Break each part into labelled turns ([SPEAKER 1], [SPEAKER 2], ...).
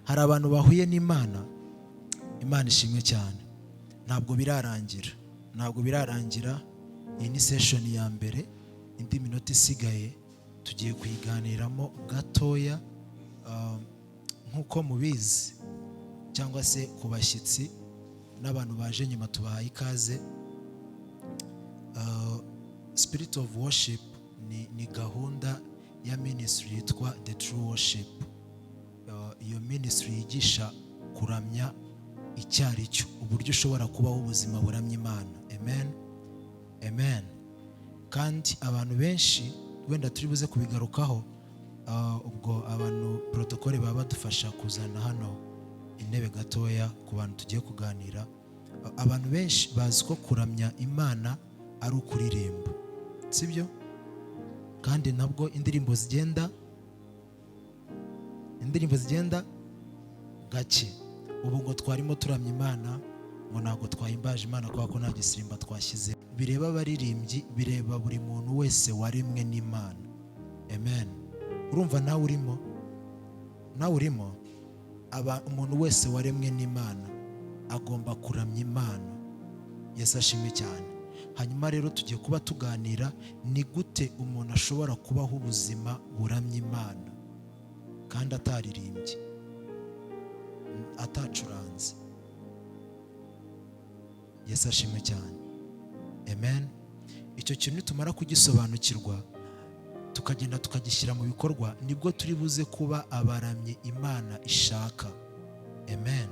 [SPEAKER 1] Hari abantu bahuye n'Imana. Imana ishimwe cyane. Ntabwo birarangira, ntabwo birarangira. Iyi ni session ya mbere. Indi minota isigaye tugiye kuyiganiramo gatoya. Nk'uko mubizi, cyangwa se ku bashyitsi n'abantu baje nyuma, tubahaye ikaze. Spirit of Worship ni gahunda ya ministry yitwa The True Worship. Iyo ministry yigisha kuramya icyo ari cyo, uburyo ushobora kubaho ubuzima buramya Imana. Amen, amen. Kandi abantu benshi, wenda turi buze kubigarukaho, ubwo abantu protocole baba badufasha kuzana hano intebe gatoya ku bantu tugiye kuganira. Abantu benshi bazi ko kuramya Imana ari ukuririmba, sibyo? Kandi nabwo indirimbo zigenda gake. Ubu ngo twarimo turamya Imana, ngo ntabwo twahimbaje Imana kubera ko nta gisirimba twashyize. Bireba abaririmbyi, bireba buri muntu wese waremwe n'Imana. Amen. Urumva nawe urimo, nawe urimo. Aba umuntu wese waremwe n'Imana agomba kuramya Imana. Yesu ashimwe cyane. Hanyuma rero tugiye kuba tuganira ni gute umuntu ashobora kubaho ubuzima buramya Imana kandi ataririmbye, atacuranze. Yesu ashimwe cyane. Amen. Icyo kintu nitumara kugisobanukirwa, tukagenda tukagishyira mu bikorwa, nibwo turi buze kuba abaramyi Imana ishaka. Amen.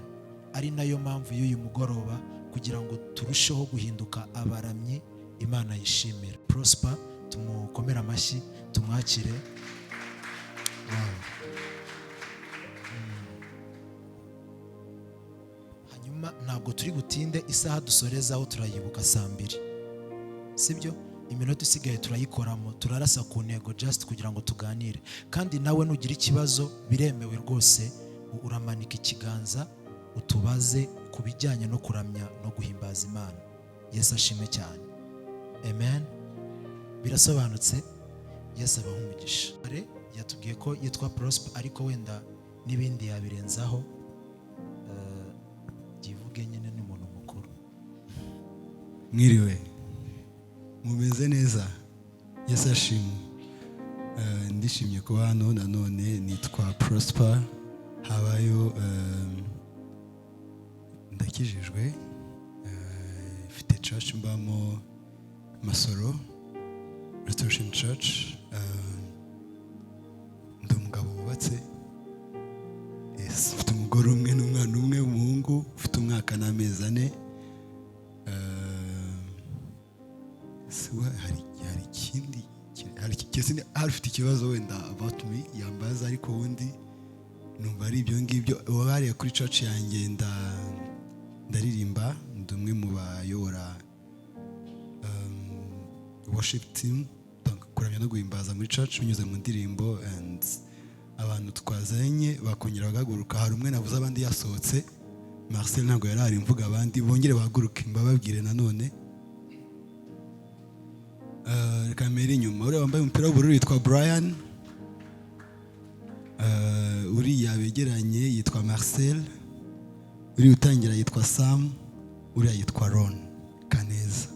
[SPEAKER 1] Ari nayo mpamvu y'uyu mugoroba, kugira ngo turusheho guhinduka abaramyi Imana yishimira. Prosper, tumukomere amashyi, tumwakire. Wow. Hanyuma ntabwo turi butinde. Isaha dusorezaho turayibuka, saa 2, sibyo? Iminota isigaye turayikoramo, turarasa ku ntego, just kugira ngo tuganire. Kandi nawe nugira ikibazo, biremewe rwose, uramanika ikiganza utubaze ku bijyanye no kuramya no guhimbaza Imana. Yesu ashimwe cyane. Amen. Birasobanutse. Yesu abaha umugisha. Kare yatubwiye ko yitwa Prosper, ariko wenda n'ibindi yabirenzaho. Byivuge nyine, ni umuntu mukuru.
[SPEAKER 2] Mwiriwe, mumeze neza? Yesu ashimwe. Ndishimye kuba hano nanone. Nitwa Prosper Habayo. Ndakijijwe. Mfite church mbamo, Masoro Restoration Church. Ndi umugabo wubatse. Yes, mfite umugore umwe n'umwana umwe w'umuhungu ufite umwaka n'amezi 4. Hari ikindi, hari ufite ikibazo wenda about me yambaza, ariko ubundi numva ari ibyo ngibyo. Wabariye kuri church yanjye, ndaririmba, ndi umwe mu bayobora worship team, donc kuramya no guhimbaza muri church binyuze mu ndirimbo. And abantu twazanye bakongera bagahaguruka. Hari umwe navuze abandi yasohotse, Marcel ntabwo yari ari mvuga. Abandi bongere bahaguruke mbababwire nanone. Reka mbere inyuma, uriya wambaye umupira w'ubururu yitwa Brian. Uriya begeranye yitwa Marcel, uriya utangira yitwa Sam, uriya yitwa Ron Kaneza.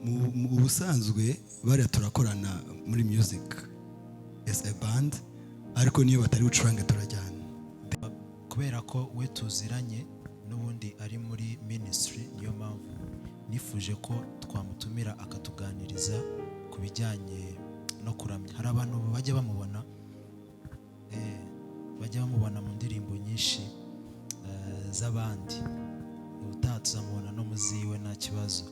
[SPEAKER 2] Mu ubusanzwe bariya turakorana muri music as a band, ariko niyo batari bucurange turajyana.
[SPEAKER 1] Kubera ko we tuziranye n'ubundi ari muri ministry, niyo mpamvu nifuje ko twamutumira akatuganiriza ku bijyanye no kuramya. Hari abantu bajya bamubona, bajya bamubona mu ndirimbo nyinshi z'abandi. Ubutaha tuzamubona no mu ziwe, nta kibazo.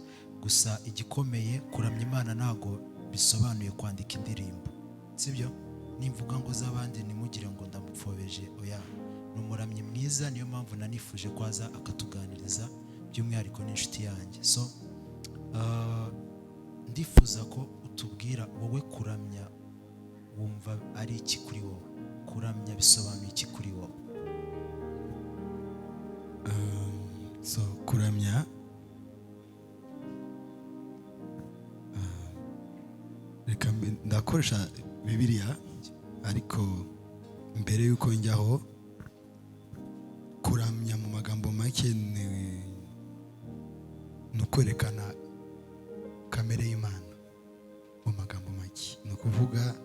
[SPEAKER 1] Gusa igikomeye, kuramya Imana ntabwo bisobanuye kwandika indirimbo, sibyo? Nimvuga ngo z'abandi, ntimugire ngo ndamupfobeje. Oya, ni umuramyi mwiza, niyo mpamvu nanifuje ko aza akatuganiriza, by'umwihariko n'inshuti yanjye. So ndifuza ko utubwira wowe, kuramya wumva ari iki kuri wowe? Kuramya bisobanuye iki kuri wowe?
[SPEAKER 2] So kuramya, reka ndakoresha Bibiliya, ariko mbere y'uko njyaho Kuramya mu magambo make ni ukwerekana kamere y'Imana mu magambo make. Ni ukuvuga,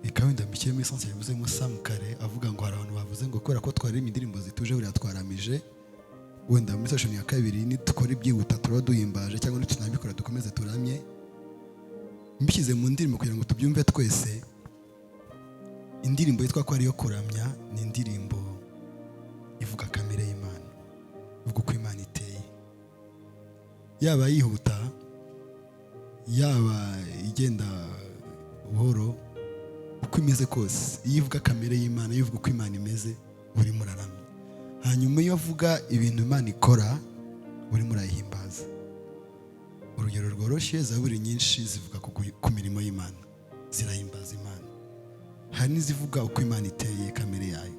[SPEAKER 2] reka wenda mbishyire muri sens yavuzemo Sam kare, avuga ngo hari abantu bavuze ngo kubera ko twaririmba indirimbo zituje buriya twaramije. Wenda muri session ya kabiri nitukora ibyihuta turaba duhimbaje, cyangwa nitunabikora dukomeze turamye. Mbishyize mu ndirimbo kugira ngo tubyumve twese, indirimbo yitwa ko ariyo kuramya ni indirimbo ivuga kamere y'Imana, ivuga uko Imana iteye, yaba yihuta, yaba igenda buhoro, uko imeze kose. Iyo ivuga kamere y'Imana, iyo ivuga uko Imana imeze, urimo uraramya. Hanyuma iyo avuga ibintu Imana ikora, urimo urayihimbaza. Urugero rworoshye, zaburi nyinshi zivuga ku mirimo y'Imana, zirahimbaza Imana. Hari n'izivuga uko Imana iteye, kamere yayo,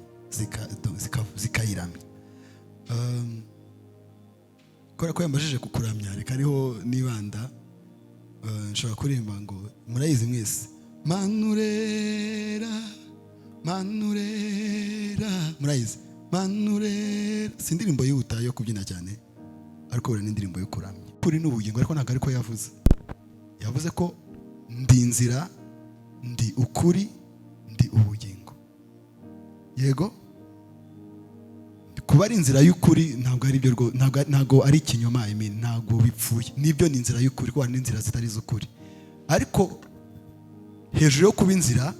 [SPEAKER 2] zikayiramya. Kubera ko yambajije ku kuramya, reka ariho nibanda. Nshobora kuririmba ngo, murayizi mwese, "Manurera, manurera", murayizi, "Manurera". Si indirimbo yihuta yo kubyina cyane, ariko buriya ni indirimbo yo kuramya. Kuri n'ubugingo, ariko ntabwo ariko yavuze. Yavuze ko "Ndi inzira, ndi ukuri, ndi ubugingo". Yego, kuba ari inzira y'ukuri ntabwo ari byo, ntabwo ari ikinyoma, I mean, ntabwo bipfuye. Nibyo, ni inzira y'ukuri, kuko hari n'inzira zitari iz'ukuri. Ariko hejuru yo kuba inzira,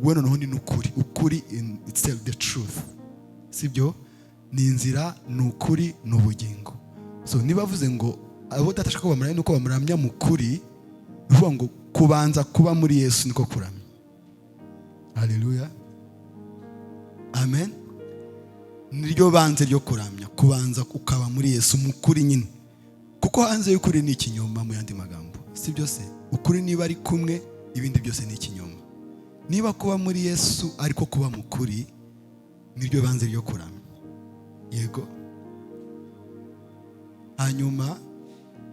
[SPEAKER 2] we noneho ni n'ukuri. Ukuri in itself, the truth, sibyo? Ni inzira, ni ukuri, ni ubugingo. So niba avuze ngo abo Data ashaka ko bamuramya nuko bamuramya mu kuri, ni ukuvuga ngo kubanza kuba muri Yesu niko kuramya. Haleluya, amen. Niryo banze ryo kuramya, kubanza ukaba muri Yesu mu kuri nyine, kuko hanze y'ukuri ni ikinyoma. Mu yandi magambo, si byo se? Ukuri niba ari kumwe, ibindi byose ni ikinyoma. Niba kuba muri Yesu ariko kuba mu kuri, niryo banze ryo kuramya. Yego. Hanyuma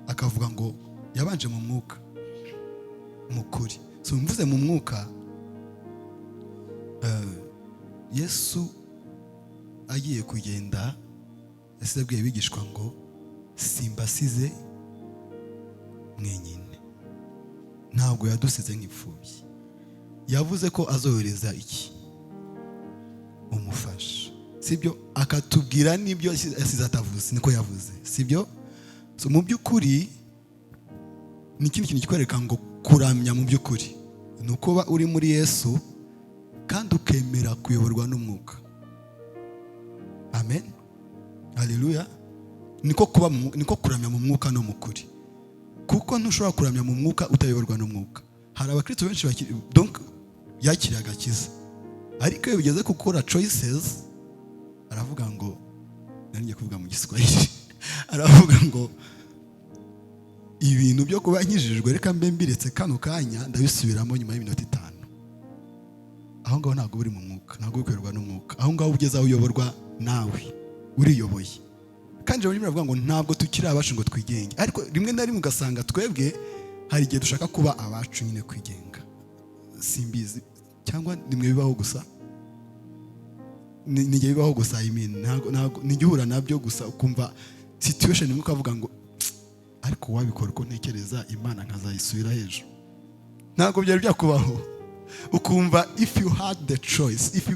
[SPEAKER 2] akavuga ngo yabanje mu mwuka, mu kuri. So mvuze mu mwuka, Yesu agiye kugenda yasize abwiye abigishwa ngo "Simbasize mwenyine". Ntabwo yadusize nk'imfubyi. Yavuze ko azohereza iki? Umufasha, sibyo? Akatubwira n'ibyo yasize atavuze, niko yavuze, sibyo? So mu by'ukuri ni ikindi kintu kikwereka ngo kuramya mu by'ukuri ni ukuba uri muri Yesu kandi ukemera kuyoborwa n'umwuka. Amen, haleluya. Niko kuba niko kuramya mu mwuka no mu kuri, kuko ntushobora kuramya mu mwuka utayoborwa n'umwuka. Hari abakristo benshi bakiri, donc yakiriye agakiza, ariko iyo bigeze gukora choices aravuga ngo, nari ngiye kuvuga mu Giswahili, aravuga ngo "Ibintu byo kuba nkijijwe reka mbe mbiretse kano kanya, ndabisubiramo nyuma y'iminota 5." Aho ngaho ntabwo uri mu mwuka, ntabwo uri kuyoborwa n'umwuka. Aho ngaho ugeze aho uyoborwa nawe, uriyoboye. Kandi ijambo rimwe rivuga ngo ntabwo tukiri abacu ngo twigenge, ariko rimwe na rimwe ugasanga twebwe hari igihe dushaka kuba abacu nyine, kwigenga. Simbizi, cyangwa nimwe bibaho gusa? Ni igihe bibaho gusa, I mean, ntabwo nijya uhura nabyo gusa, ukumva situation imwe ukavuga ngo "Ariko wabikora uko ntekereza, Imana nkazayisubira hejuru". Ntabwo byari byakubaho, ukumva if you had the choice, if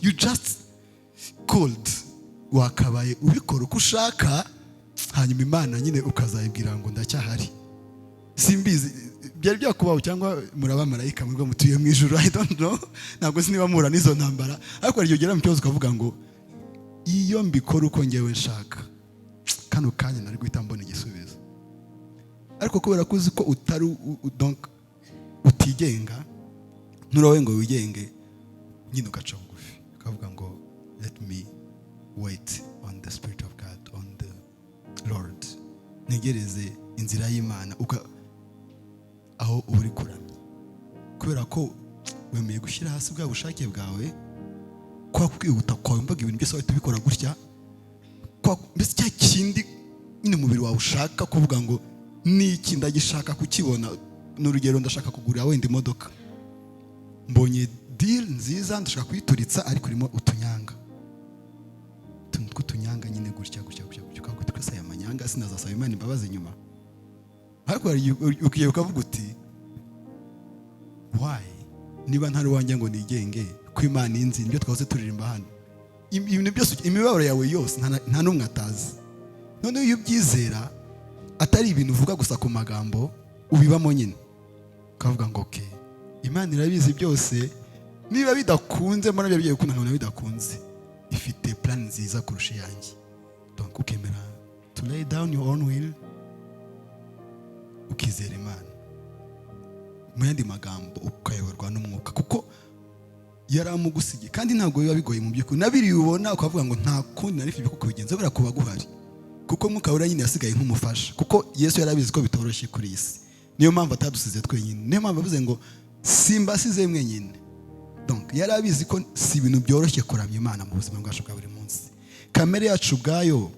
[SPEAKER 2] you just could, wakabaye ubikora uko ushaka, hanyuma Imana nyine ukazayibwira ngo "Ndacyahari"? Simbizi, byari byakubaho cyangwa muraba marayika mwebwe mutuye mu ijuru? I don't know, ntabwo nzi niba muhura n'izo ntambara, ariko hari igihe ugera mu kibazo ukavuga ngo "Iyo mbikora uko ngewe nshaka, kano kanya nari guhita mbona igisubizo". Ariko kubera ko uzi ko utari donc utigenga, nturawe ngo wigenge nyine, ugaca bugufi ukavuga ngo "Let me wait on the Spirit of God, on the Lord, ntegereze inzira y'Imana". Aho uba uri kuramya, kubera ko wemeye gushyira hasi bwa bushake bwawe, kwa kwihuta kwawe, mbaga ibintu byose wahita ubikora gutya, mbese cya kindi nyine umubiri wawe ushaka kuvuga ngo "Niki ndagishaka kukibona". Ni urugero, ndashaka kugura wenda imodoka. Mbonye deal nziza, ndashaka kuyituritsa, ariko irimo utunyanga, utuntu tw'utunyanga nyine, gutya gutya gutya gutya. Ukavuga uti: "Twese aya manyanga sinazasaba Imana imbabazi nyuma." Ariko hari igihe ukiye ukavuga uti: "Why? Niba ntari uwanjye ngo nigenge, ko Imana inzi?" Nibyo twahoze turirimba hano. Ibintu byose, imibabaro yawe yose, nta n'umwe atazi. Noneho iyo ubyizera, atari ibintu uvuga gusa ku magambo, ubibamo nyine, ukavuga ngo: "Okay, Imana irabizi byose. Niba bidakunze, mbona byari bigiye gukunda, nkabona bidakunze, ifite plan nziza kurusha iyanjye." Donc ukemera to lay down your own will, ukizera Imana. Mu yandi magambo, ukayoborwa n'Umwuka, kuko yari amugusigiye. Kandi ntabwo biba bigoye mu by'ukuri. Na biriya ubona ukavuga ngo nta kundi nari mfite kubigenza, buriya kuba guhari, kuko Mwuka Wera nyine yasigaye nk'umufasha, kuko Yesu yari abizi ko bitoroshye kuri iyi si. Niyo mpamvu atadusize twenyine, niyo mpamvu avuze ngo: "Simbasize mwenyine." Donc yari abizi ko si ibintu byoroshye kuramya Imana mu buzima bwacu bwa buri munsi. Kamere yacu ubwayo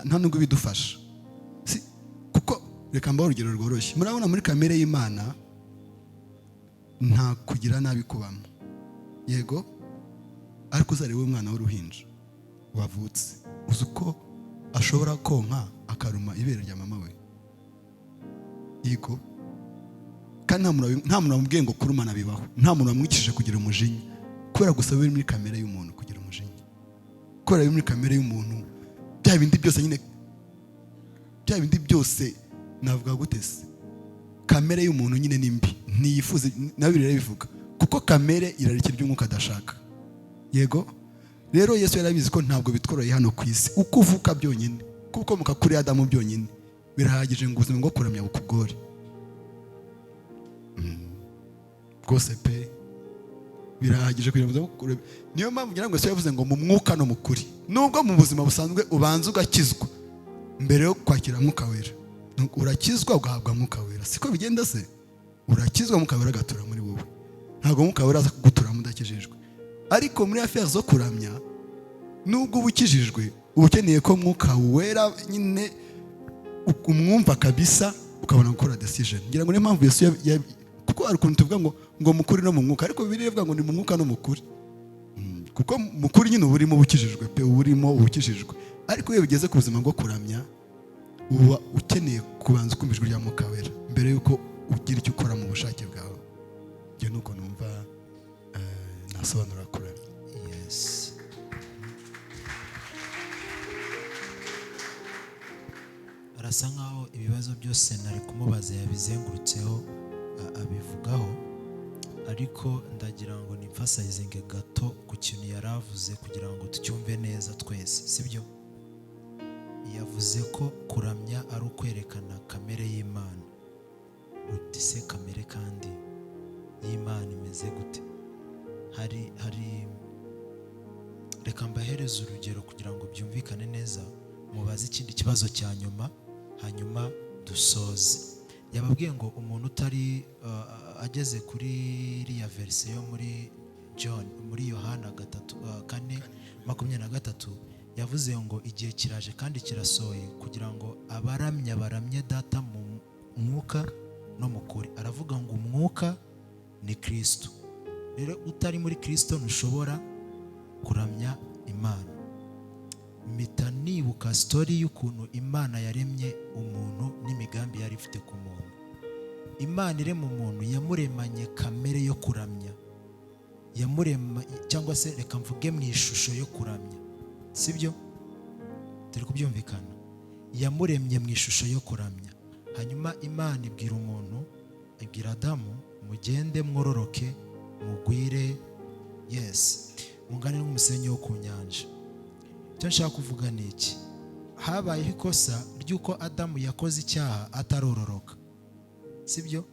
[SPEAKER 2] nta nubwo ibidufasha. Kuko reka mbahe urugero rworoshye. Murabona, muri kamere y'Imana nta kugira nabi kubamo, yego? Ariko uzarebe umwana w'uruhinja wavutse, uzi uko ashobora konka akaruma ibere rya mama we? Yego. Kandi nta muntu wamubwiye ngo kurumana bibaho, nta muntu wamwigishije kugira umujinya, kubera gusa biri muri kamere y'umuntu kugira umujinya, kubera biri muri kamere y'umuntu, bya bindi byose nyine, bya bindi byose, navuga gute se, kamere y'umuntu nyine ni mbi, ntiyifuze. Na Bibiliya bivuga, kuko kamere irarikira ibyo umwuka adashaka, yego? Rero Yesu yarabizi ko ntabwo bitworoheye hano ku isi. Uko uvuka byonyine, kuko ukomoka kuri Adamu byonyine birahagije ngo ubuzima bwo kuramya bukugore. Rwose pe, birahagije kugira ngo ubuzima. Niyo mpamvu ngira ngo Yesu yavuze ngo mu mwuka no mu kuri. Nubwo mu buzima busanzwe ubanza ugakizwa mbere yo kwakira Mwuka Wera. Urakizwa, ugahabwa Mwuka Wera, siko bigenda se? Urakizwa, Mwuka Wera agatura muri wowe. Ntabwo Mwuka Wera aza kuguturamo udakijijwe. Ariko muri affaire zo kuramya, nubwo uba ukijijwe, uba ukeneye ko Mwuka Wera nyine umwumva kabisa, ukabona gukora decision. Ngira ngo niyo mpamvu Yesu kuko hari ukuntu tuvuga ngo mu kuri no mu mwuka, ariko Bibiliya ivuga ngo ni mu mwuka no mu kuri. Kuko mu kuri nyine uba urimo, uba ukijijwe pe, uba urimo, uba ukijijwe. Ariko iyo bigeze ku buzima bwo kuramya, uba ukeneye kubanza ukumva ijwi rya Mwuka Wera mbere y'uko ugira icyo ukora mu bushake bwawe. Ibyo ni uko numva nasobanura kuramya.
[SPEAKER 1] Yes, arasa nkaho ibibazo byose nari kumubaza yabizengurutseho, abivugaho, ariko ndagira ngo ni-emphasizinge gato ku kintu yari avuze kugira ngo tucyumve neza twese, sibyo? Yavuze ko kuramya ari ukwerekana kamere y'Imana. Uti: "Se kamere kandi y'Imana imeze gute?" Hari reka mbahereze urugero kugira ngo byumvikane neza, mubaze ikindi kibazo cya nyuma, hanyuma dusoze. Yababwiye ngo umuntu utari ageze kuri iriya verse yo muri John, muri Yohana 3, 4:23, yavuze ngo igihe kiraje kandi kirasohoye kugira ngo abaramya baramye Data mu mwuka no mu kuri. Aravuga ngo umwuka ni Kristo. Rero utari muri Kristo ntushobora kuramya Imana. Mpita nibuka story y'ukuntu Imana yaremye umuntu n'imigambi yari ifite ku muntu. Imana irema umuntu, yamuremanye kamere yo kuramya, yamurema, cyangwa se reka mvuge mu ishusho yo kuramya, sibyo? Turi kubyumvikana? Yamuremye mu ishusho yo kuramya. Hanyuma Imana ibwira umuntu, ibwira Adamu: "Mugende mwororoke, mugwire, yes, mungane n'umusenyi wo ku nyanja." Icyo nshaka kuvuga ni iki: habayeho ikosa ry'uko Adamu yakoze icyaha atarororoka, sibyo?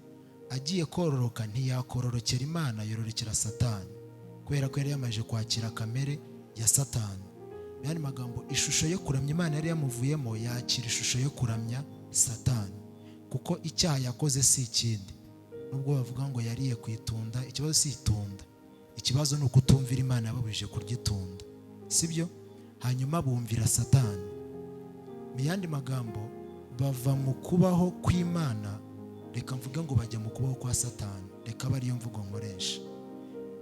[SPEAKER 1] Agiye kororoka, ntiyakororokera Imana, yororokera Satani, kubera ko yari yamaze kwakira kamere ya Satani. Mu yandi magambo, ishusho yo kuramya Imana yari yamuvuyemo, yakira ishusho yo kuramya Satani, kuko icyaha yakoze si ikindi. Nubwo bavuga ngo yariye ku itunda, ikibazo si itunda, ikibazo ni ukutumvira Imana yababujije kurya itunda, sibyo? Hanyuma bumvira Satani. Mu yandi magambo, bava mu kubaho kw'Imana, reka mvuge ngo bajya mu kubaho kwa Satani. Reka abe ariyo mvugo nkoresha.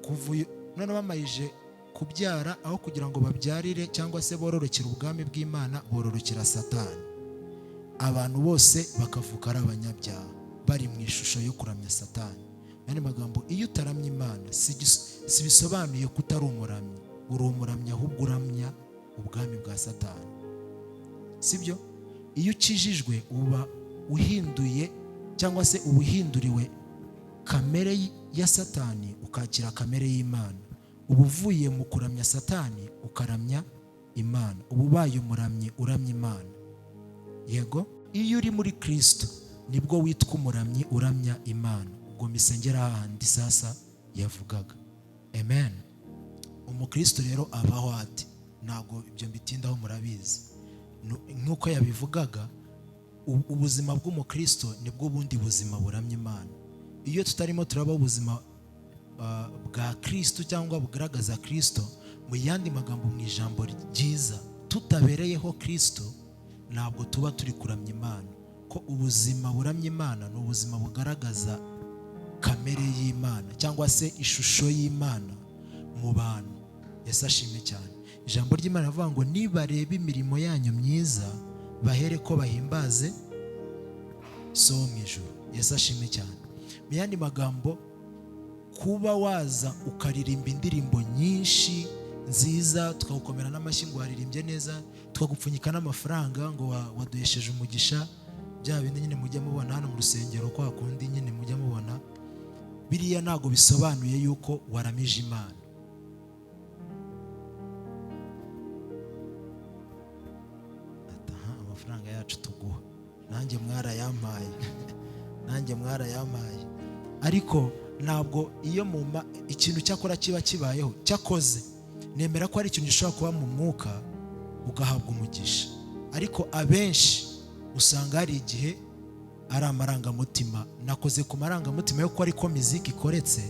[SPEAKER 1] Kuva none bamayije kubyara, aho kugira ngo babyarire cyangwa se bororokere ubwami bw'Imana, bororokera Satani. Abantu bose bakavuka ari abanyabyaha, bari mu ishusho yo kuramya Satani. Andi magambo, iyo utaramya Imana si bisobanuye ko utari umuramyi. Uri umuramyi, ahubwo uramya ubwami bwa Satani, sibyo? Iyo ukijijwe uba uhinduye cyangwa se uba uhinduriwe kamere ya Satani, ukakira kamere y'Imana. Uba uvuye mu kuramya Satani ukaramya Imana, uba ubaye umuramyi uramya Imana. Yego, iyo uri muri Kirisito nibwo witwa umuramyi uramya Imana. Ubwo misengera hahandi sasa yavugaga. Amen. Umukristo rero abaho ate? Ntabwo ibyo mbitindaho, murabizi. Nk'uko yabivugaga, ubuzima bw'umukristo nibwo bundi buzima buramya Imana. Iyo tutarimo turabaho ubuzima bwa Kristo cyangwa bugaragaza Kristo, mu yandi magambo, mu ijambo ryiza, tutabereyeho Kristo, ntabwo tuba turi kuramya Imana. Ko ubuzima buramya Imana ni ubuzima bugaragaza kamere y'Imana cyangwa se ishusho y'Imana mu bantu. Yesu ashimwe cyane. Ijambo ry'Imana rivuga ngo nibareba imirimo yanyu myiza bahere ko bahimbaze So wo mu ijuru. Yesu ashimwe cyane. Mu yandi magambo, kuba waza ukaririmba indirimbo nyinshi nziza, tukagukomera n'amashyi ngo waririmbye neza, tukagupfunyika n'amafaranga ngo waduhesheje umugisha, bya bindi nyine mujya mubona hano mu rusengero, kwa kundi nyine mujya mubona biriya, ntabwo bisobanuye yuko waramije Imana. Ataha amafaranga yacu tuguha, nanjye mwarayampaye, nanjye mwarayampaye. Ariko ntabwo iyo muma ikintu cyakora kiba kibayeho cyakoze. Nemera ko ari ikintu gishobora kuba mu mwuka ugahabwa umugisha, ariko abenshi usanga hari igihe ari amarangamutima. Nakoze ku marangamutima yo ko ariko miziki ikoretse,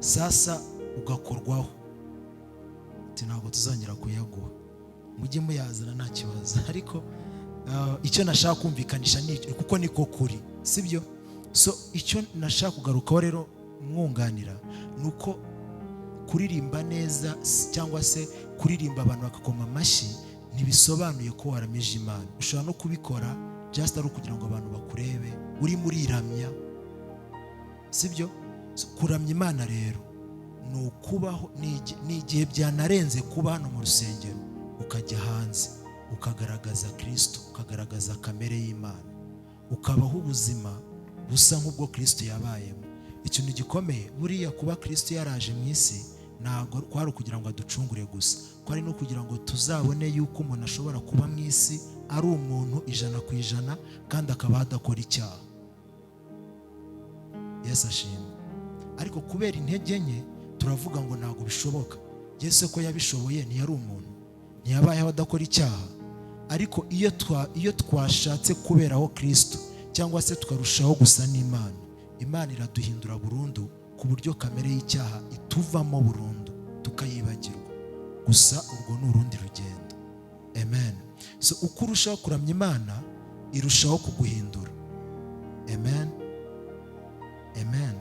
[SPEAKER 1] sasa ugakorwaho ati ntabwo tuzongera kuyaguha, mujye muyazana nta kibazo. Ariko icyo nashaka kumvikanisha ni icyo, kuko niko kuri, sibyo? So icyo nashaka kugarukaho rero mwunganira ni uko kuririmba neza cyangwa se kuririmba abantu bakakoma amashyi ntibisobanuye ko waramije Imana. Ushobora no kubikora just ari ukugira ngo abantu bakurebe urimo uriramya, sibyo? So, kuramya Imana rero ni ukubaho, ni igihe byanarenze kuba hano mu rusengero, ukajya hanze ukagaragaza Kristo, ukagaragaza kamere y'Imana, ukabaho ubuzima busa nk'ubwo Kristo yabayemo. Ikintu gikomeye buriya, kuba Kristo yaraje mu isi ntabwo kwari ukugira ngo aducungure gusa, kwari no kugira ngo tuzabone yuko umuntu ashobora kuba mu isi ari umuntu 100% kandi akaba adakora icyaha. Yesu ashimwe. Ariko kubera intege nke turavuga ngo ntabwo bishoboka. Yesu ko yabishoboye, ntiyari umuntu, ntiyabayeho adakora icyaha. Ariko iyo twashatse kuberaho Kristo cyangwa se tukarushaho gusa n'Imana, Imana iraduhindura burundu ku buryo kamere y'icyaha ituvamo burundu tukayibagirwa. Gusa urwo ni urundi rugendo. Amen. So uko urushaho kuramya Imana, irushaho kuguhindura. Amen. Amen.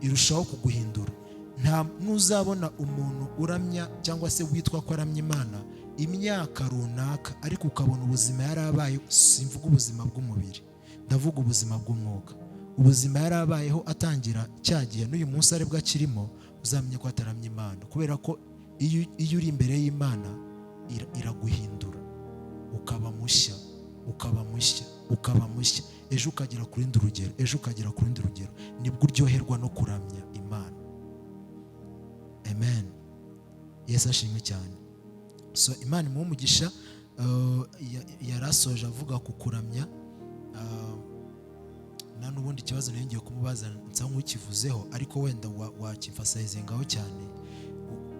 [SPEAKER 1] Irushaho kuguhindura. Nta nuzabona umuntu uramya cyangwa se witwa ko aramya Imana imyaka runaka, ariko ukabona ubuzima yarabaye, simvuga ubuzima bw'umubiri, ndavuga ubuzima bw'umwuka, ubuzima yarabayeho atangira cya gihe n'uyu munsi aribwo akirimo, uzamenye ko ataramya Imana. Kubera ko iyo uri imbere y'Imana iraguhindura, ukaba mushya, ukaba mushya, ukaba mushya, ejo ukagera ku rundi rugero, ejo ukagera ku rundi rugero, nibwo uryoherwa no kuramya Imana. Amen. Yesu ashimwe cyane. So Imana imuhe umugisha. Yarasoje avuga ku kuramya, na n'ubundi kibazo nari ngiye kumubaza nsa nk'ukivuzeho, ariko wenda wakimfasayizingaho cyane.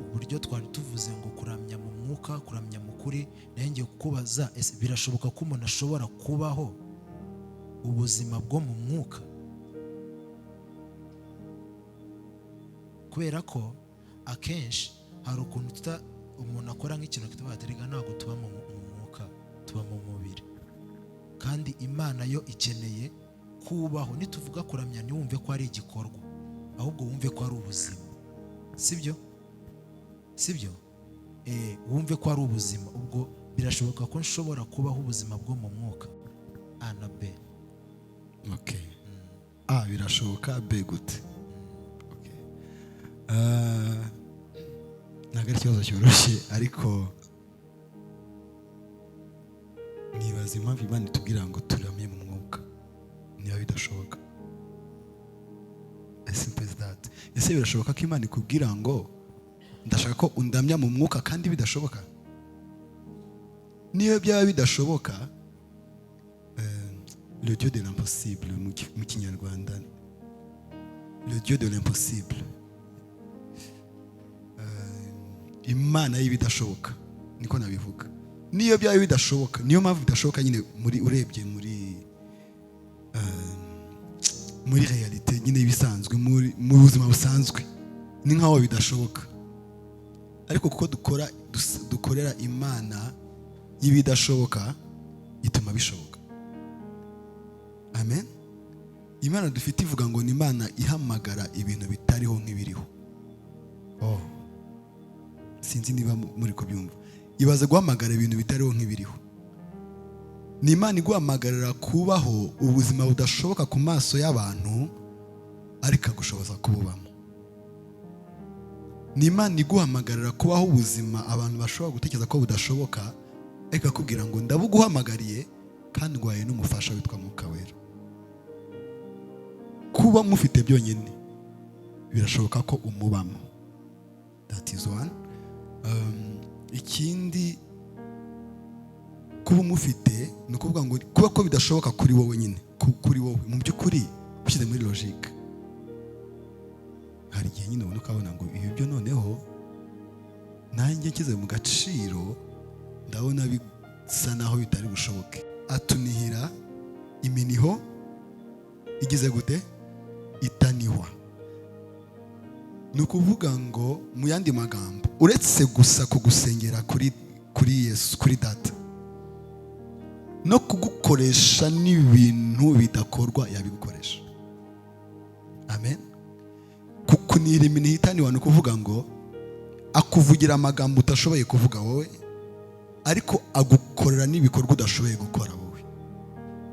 [SPEAKER 1] Uburyo twari tuvuze ngo kuramya mu mwuka, kuramya mu kuri, nari ngiye kukubaza, ese birashoboka ko umuntu ashobora kubaho ubuzima bwo mu mwuka? Kubera ko akenshi hari ukuntu umuntu akora nk'ikintu akitavuga ati rega ntabwo tuba mu mwuka, tuba mu mubiri. Kandi Imana yo ikeneye kubaho. Nituvuga kuramya ntiwumve ko ari igikorwa, Ahubwo wumve ko ari ubuzima, sibyo? Sibyo? Wumve ko ari ubuzima. Ubwo birashoboka ko nshobora kubaho ubuzima bwo mu mwuka, A na B.
[SPEAKER 2] Okay, A birashoboka, B gute? Okay. Ntabwo ari ikibazo cyoroshye, ariko nibaza impamvu Imana itubwira ngo turamye mu mwuka niba bidashoboka. As simple as that. Ese birashoboka ko Imana ikubwira ngo ndashaka ko undamya mu mwuka kandi bidashoboka? Niyo byaba bidashoboka, le Dieu de l'impossible, mu Kinyarwanda, le Dieu de l'impossible, Imana y'ibidashoboka, niko nabivuga. Niyo byaba bidashoboka, niyo mpamvu bidashoboka nyine muri urebye muri réalité nyine ibisanzwe, mu buzima busanzwe ni nkaho bidashoboka. Ariko kuko dukorera Imana y'ibidashoboka, ituma bishoboka. Amen. Imana dufite ivuga ngo ni Imana ihamagara ibintu bitariho nk'ibiriho. Oh, sinzi niba muri kubyumva. Ibaze guhamagara ibintu bitariho nk'ibiriho. Ni Imana iguhamagarira kubaho ubuzima budashoboka ku maso y'abantu, ariko ikagushoboza kububamo. Ni Imana iguhamagarira kubaho ubuzima abantu bashobora gutekereza ko budashoboka, ariko ikakubwira ngo ndabuguhamagariye kandi nguhaye n'umufasha witwa Mwuka Wera. Kuba mufite byonyine, birashoboka ko umubamo. That is one. Ikindi, kuba umufite ni ukuvuga ngo kuba ko bidashoboka kuri wowe nyine, kuri wowe mu by'ukuri ushyize muri logique, hari igihe nyine ubona ukabona ngo ibi byo noneho nanjye nshyize mu gaciro ndabona bisa naho bitari bushoboke. Atunihira iminiho igize gute? Itanihwa. Ni ukuvuga ngo mu yandi magambo, uretse gusa kugusengera kuri Yesu, kuri Data, no kugukoresha n'ibintu bidakorwa yabigukoresha. Amen. Kukunira iminiho itaniwa ni ukuvuga ngo akuvugira amagambo utashoboye kuvuga wowe, ariko agukorera n'ibikorwa udashoboye gukora wowe.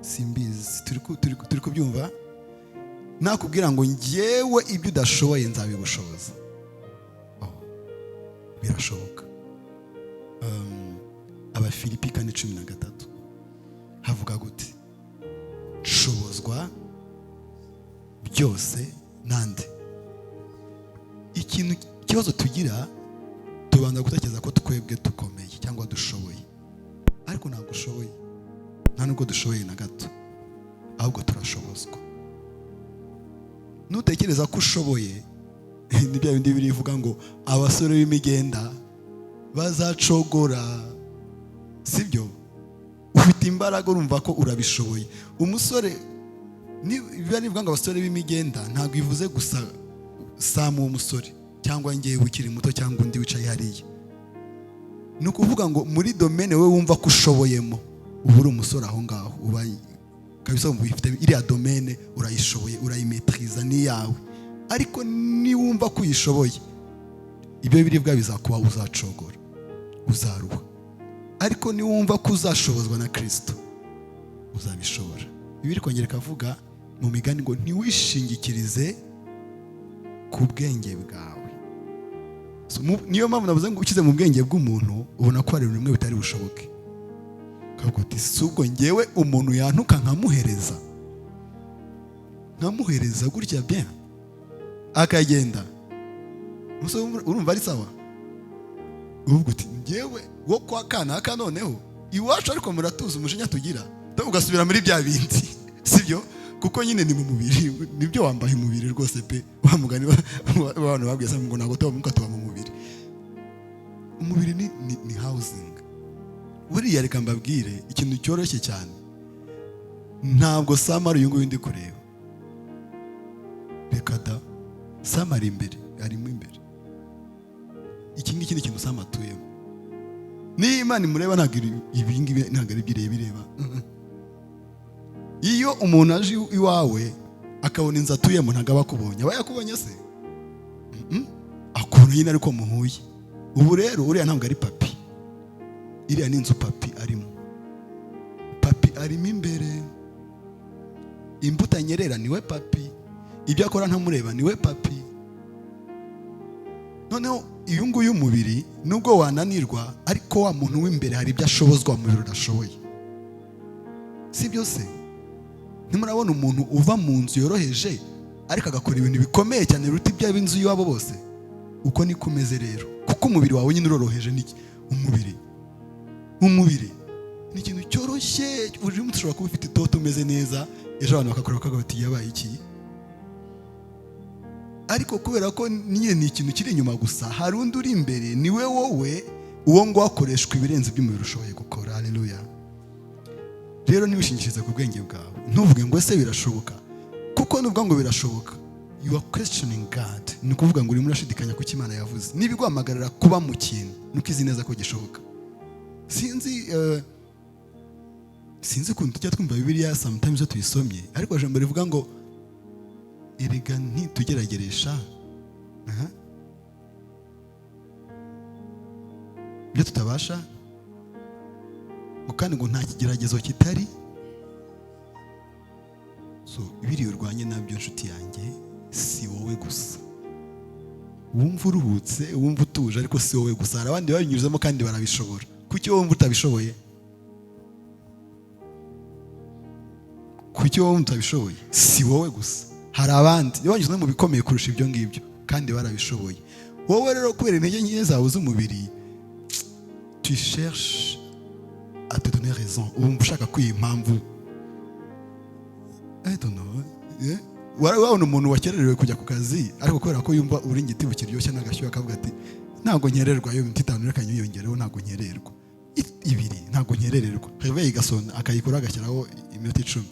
[SPEAKER 2] Simbizi, turi kubyumva? Nakubwira ngo njyewe ibyo udashoboye nzabigushoboza. Oh, birashoboka. Abafilipi 4:13 havuga gute? Nshobozwa byose nande? Ikintu, ikibazo tugira, tubanza gutekereza ko twebwe dukomeye cyangwa dushoboye, ariko ntabwo ushoboye, nta nubwo dushoboye na gato, ahubwo turashobozwa. Nutekereza ko ushoboye, ni bya bindi birivuga ngo abasore b'imigenda bazacogora, sibyo? Ufite imbaraga, urumva ko urabishoboye. Umusore biba bivuga ngo abasore b'imigenda, ntabwo bivuze gusa Samu w'umusore cyangwa ngewe ukiri muto cyangwa undi wicaye hariya. Ni ukuvuga ngo muri domaine wowe wumva ko ushoboyemo, uba uri umusore aho ngaho, uba kabisa wumva uyifite iriya domaine, urayishoboye, urayimetiriza, ni iyawe. Ariko niwumva ko uyishoboye, ibyo biribwa bizakuba, uzacogora, uzaruha. Ariko niwumva ko uzashobozwa na Kirisito, uzabishobora. Bibiliya ikongera ikavuga mu Migani ngo ntiwishingikirize ku bwenge bwawe. So, niyo mpamvu navuze ngo ushyize mu bwenge bw'umuntu, ubona ko hari ibintu bimwe bitari bushoboke, ukavuga uti si ubwo ngewe umuntu yantuka nkamuhereza gutya bien akagenda. Umusore urumva ari sawa, uvuga uti ngewe wo kwa kanaka noneho iwacu, ariko muratuzi umujinya tugira, ugasubira muri bya bindi, sibyo? Kuko nyine ni mu mubiri, nibyo, wambaye umubiri rwose pe. Wa mugani w'abantu babwiye se ngo ntabwo tuba mu mwuka, tuba mu mubiri. Umubiri ni housing. Buriya reka mbabwire ikintu cyoroshye cyane. Ntabwo Sam ari uyu nguyu ndi kureba. Reka da, Sam ari imbere, arimo imbere. Iki ngiki ni ikintu Sam atuyemo. Niyo Imana imureba, ntabwo ibi ngibi ntabwo ari ibyo ireba. Iyo umuntu aje iwawe Akabona inzu atuyemo, ntabwo aba akubonye. Aba yakubonye se? Akubona nyine ariko muhuye. Ubu rero uriya ntabwo ari papi, iriya ni inzu papi arimo. Papi arimo imbere. Imbuto anyerera niwe papi, ibyo akora ntamureba niwe papi. Noneho uyu nguyu umubiri, nubwo wananirwa, ariko wa muntu w'imbere hari ibyo ashobozwa umubiri udashoboye. Si byo se? Ntimurabona umuntu uva mu nzu yoroheje, ariko agakora ibintu bikomeye cyane biruta iby'ab'inzu y'iwabo bose? Uko niko umeze rero, kuko umubiri wawe nyine uroroheje. Ni umubiri ni ikintu cyoroshye. Buri munsi ushobora kuba ufite itoto, umeze neza, ejo abantu bakakora bakavuga bati: "Yabaye iki?" Ariko kubera ko nyine ni ikintu kiri inyuma gusa, hari undi uri imbere, niwe wowe. Uwo ngo akoreshwa ibirenze iby'umubiri ushoboye gukora. Haleluya! Rero ntiwishingikirize ku bwenge bwawe. Ntuvuge ngo: "Ese birashoboka?" Kuko nuvuga ngo birashoboka, you are questioning God. Ni ukuvuga ngo urimo urashidikanya ku cyo Imana yavuze. Niba iguhamagarira kuba mu kintu, nuko izi neza ko gishoboka. Sinzi ukuntu tujya twumva Bibiliya sometimes iyo tuyisomye, ariko ijambo rivuga ngo: "Erega ntitugerageresha aha ibyo tutabasha," ngo kandi ngo nta kigeragezo kitari. So biriya urwanye nabyo, nshuti yanjye, si wowe gusa. Wumva uruhutse, wumva utuje, ariko si wowe gusa. Hari abandi babinyuzemo kandi barabishobora. Kuki wowe wumva utabishoboye? Kuki wowe wumva utabishoboye? Si wowe gusa, hari abandi banyuze no mu bikomeye kurusha ibyo ngibyo kandi barabishoboye. Wowe rero, kubera intege nke zawe z'umubiri, tu cherches à te donner raison. Wumva ushaka kwiha impamvu. I don't know, eh? Wabona umuntu wakererewe kujya ku kazi, ariko kubera ko yumva uburingiti bukiryoshye n'agashyuha, akavuga ati: "Ntabwo nkererwa, iyo minota 5 reka nyiyongereho, ntabwo nkererwa 2, ntabwo nkerererwa." Réveil igasona, akayikora, agashyiraho iminota 10.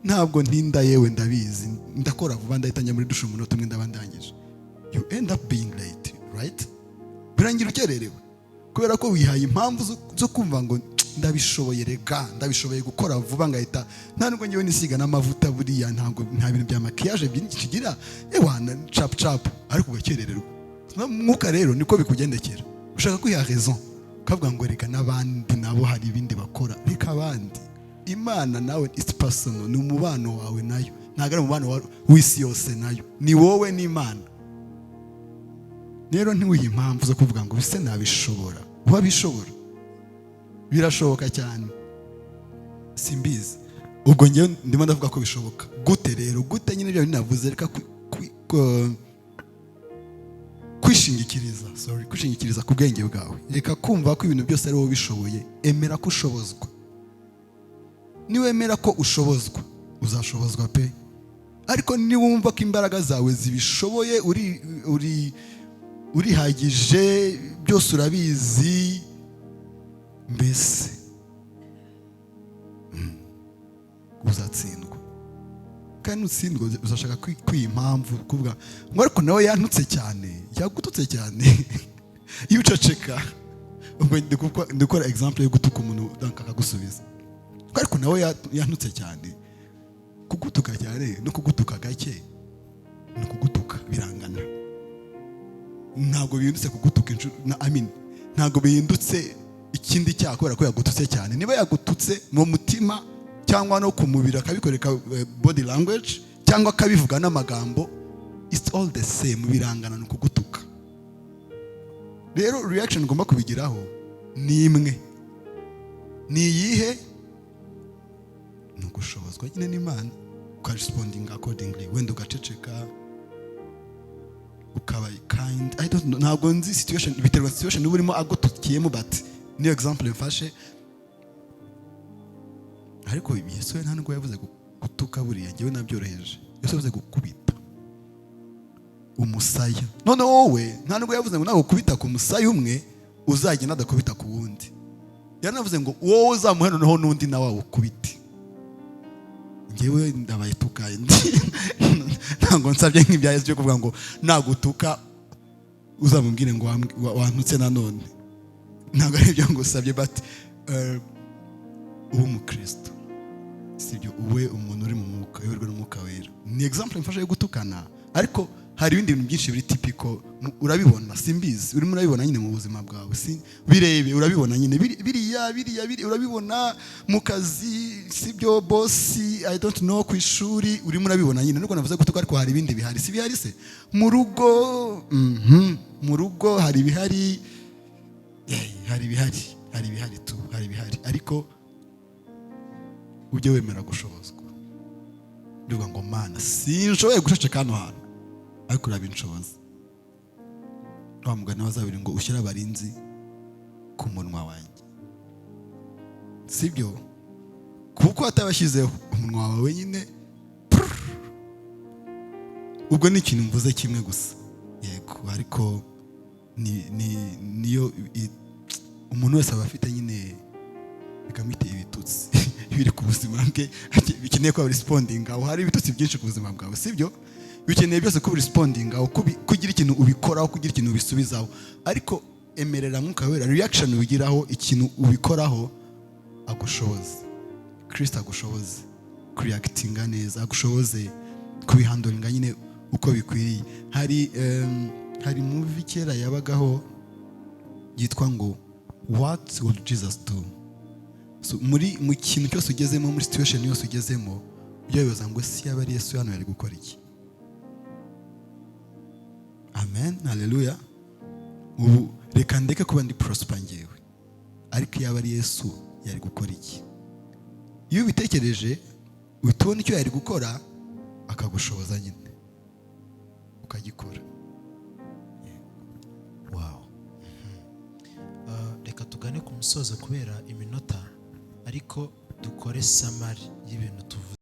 [SPEAKER 2] "Ntabwo ntinda, yewe ndabizi, ndakora vuba, ndahita njya muri douche, umunota umwe ndaba ndangije." You end up being late, right? Birangira ukererewe kubera ko wihaye impamvu zo kumva ngo: "Ndabishoboye, rega ndabishoboye gukora vuba, ngahita, nta nubwo ngewe nisiga n'amavuta buriya, ntabwo nta bintu bya maquillage byinshi kigira, ewana capu capu," ariko ugakerererwa. No mu mwuka rero niko bikugendekera. Ushaka kwiha raison, ukavuga ngo: "Reka n'abandi nabo hari ibindi bakora, reka abandi." Imana nawe, it's personal, ni umubano wawe nayo, ntabwo ari umubano w'isi yose nayo, ni wowe n'Imana. Rero ntiwihe impamvu zo kuvuga ngo: "Bise nabishobora?" Wabishobora, birashoboka cyane. Simbizi, ubwo ngewe ndimo ndavuga ko bishoboka. Gute rero? Gute nyine? Ibyo bintu navuze, reka kwishingikiriza, sorry, kwishingikiriza ku bwenge bwawe. Reka kumva ko ibintu byose ari wowe ubishoboye. Emera ko ushobozwa. Niwemera ko ushobozwa, uzashobozwa pe. Ariko niwumva ko imbaraga zawe zibishoboye, uri urihagije, byose urabizi mbese, uzatsindwa. Kandi nutsindwa, uzashaka kwiha impamvu, kuvuga ngo: "Ariko nawe yantutse cyane." Yagututse cyane iyo uceceka. Ubwo ndi gukora example yo gutuka umuntu, donc akagusubiza ko: "Ariko nawe yantutse cyane." Kugutuka cyane no kugutuka gake ni ukugutuka, birangana. Ntabwo bihindutse kugutuka inshuro I mean, ntabwo bihindutse ikindi cyaha kubera ko yagututse cyane. Niba yagututse mu mutima cyangwa no ku mubiri, akabikoreka body language, cyangwa akabivuga n'amagambo, it's all the same, birangana, ni ukugutuka. Rero reaction ugomba kubigiraho ni imwe. Ni iyihe? Ni ugushobozwa nyine n'Imana, ukarespondinga accordingly, wenda ugaceceka, ukaba kind. I don't know, ntabwo nzi situation, biterwa situation uba urimo agutukiyemo, but niyo example mfashe. Ariko Yesu we nta nubwo yavuze gutuka buriya, njyewe nabyoroheje. Yesu yavuze gukubita umusaya. None wowe nta nubwo yavuze ngo nagukubita ku musaya umwe uzagenda adakubita ku wundi. Yaranavuze ngo wowe uzamuhe noneho n'undi nawe awukubite. Njyewe ndabaye tukaye, ntabwo nsabye nk'ibya Yesu byo kuvuga ngo nagutuka uzamubwire ngo wantutse nanone. Ntabwo ari ibyo ngusabye, but ube umukristo. Sibyo? Ube umuntu uri mu mwuka, uyoborwa n'Umwuka Wera. Ni example mfasha yo gutukana, ariko hari ibindi bintu byinshi biri typical. Urabibona, simbizi, urimo urabibona nyine mu buzima bwawe, si birebe, urabibona nyine biriya biriya biri, urabibona mu kazi, sibyo, boss, I don't know, ku ishuri, urimo urabibona nyine. Nubwo navuze gutuka, ariko hari ibindi bihari, si bihari se? Mu rugo, mu rugo hari ibihari. Yeah, hari ibihari, hari ibihari tu, hari ibihari. Ariko ujye wemera gushobozwa, uvuga ngo: "Mana, sinshoboye guceceka hano hantu, ariko urabinshoboza." Wa mugani wa Zaburi ngo: "Ushyire abarinzi ku munwa wanjye." Sibyo? Kuko atabashyizeho, umunwa wawe wenyine prrr. Ubwo ni ikintu mvuze kimwe gusa, yego, ariko ni niyo umuntu wese aba afite nyine, bikamwita ibitutsi biri ku buzima bwe bikeneye ko respondinga. Hari ibitutsi byinshi ku buzima bwawe, sibyo? Bikeneye byose ko respondinga, kugira ikintu ubikoraho, kugira ikintu ubisubizaho. Ariko emerera Mwuka Wera reaction ubigiraho, ikintu ubikoraho, agushoboze. Kristo agushoboze kureactinga neza, agushoboze kubihandlinga nyine uko bikwiriye. Hari movie kera yabagaho yitwa ngo "What Would Jesus Do?" So, muri mu kintu cyose ugezemo, muri situation yose ugezemo, ujye wibaza ngo: "Si yaba ari Yesu hano, yari gukora iki?" Amen, haleluya. Ubu reka ndeke kuba ndi Prosper ngewe, ariko yaba ari Yesu yari gukora iki? Iyo ubitekereje, uhita ubona icyo yari gukora, akagushoboza nyine ukagikora.
[SPEAKER 1] Wow. Reka tugane ku musozo kubera iminota, ariko dukore summary y'ibintu tuvuze.